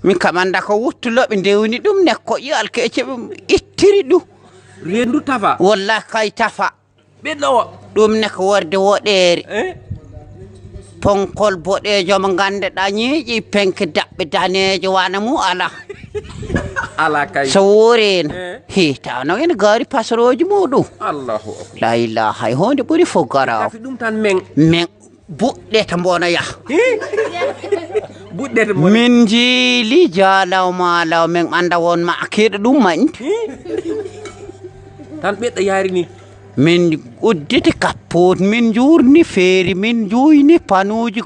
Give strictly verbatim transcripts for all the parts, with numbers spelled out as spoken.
Min kam annda ko wuttuloɓe ndewni ɗum ne ko ƴiwal kece ɓe ittiri ɗum. Rendu tafa. Wallahi kay tafa. Ɓiɗɗo o. Ɗum ne ko worde woɗeere. Eh? Ponkol boɗeejo mo ngannduɗaa ñiiƴi penke daɓɓe daneejo wana mu ala. Ala kay. So wuurino. Eh? Hi, tawno ene gaari pasarooji muɗum. Allahu akbar. La ilaha, hay honde ɓuri fof garaw. Tafi ɗum tan men. Men. Buɗɗete mbono yaha. Buɗɗete mbono. Min njiili jaalaw maalaw, min annda won ma keɗo ɗum ma inde. Tan ɓeɗɗo yaari ni. Min udditi kappoot, min njuurni feeri, min njuuyni panuuji,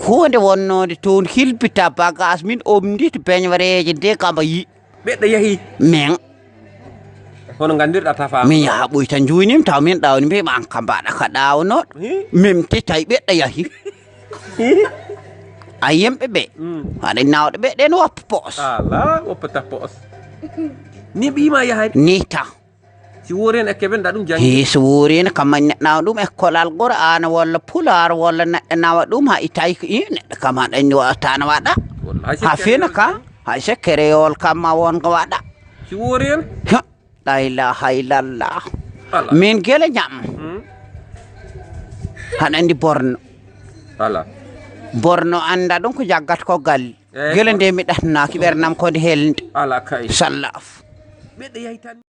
huunde wonnode toon, hilbita bagaas, min omnditi beñwareeje nde kamba yi. Ɓeɗɗo yahi. Min. Hono nganndirɗa tafa. Min yaha ɓoy tan njuuynim, taw min ɗawni mbiyma an ka mbaɗa ka ɗawnoɗo. Hi? Min ti tawi ɓeɗɗo yahi. Hi? A yimɓe ɓe. Mm. Haɗa nawɗo ɓe ɗen woppa poos. Ala, woppa ta poos. Ni ɓiyma yahay. Ni ta. Si woori en e keɓen ɗa ɗum janngi. Hi, so woori en kam man neɗɗa ɗum e kolal Qur'aana walla Pulaar walla neɗɗo nawa ɗum ha i tawi ko i neɗɗo kam haɗa ni wata na waɗa. Wallahi, ha fina ka. Hay so kereyol kam ma won ko waɗa. Si woori en. Ha, la ilaha illallah. Ala. Min gele ñam. Hmm. Haɗa andi borno. Ala. Borno annda ɗum ko jaggat ko galli. Eh. Gele nde mi ɗatnaki ɓernam ko nde helnde. Ala kay. Sallaf. Ɓeɗɗo yahi tan.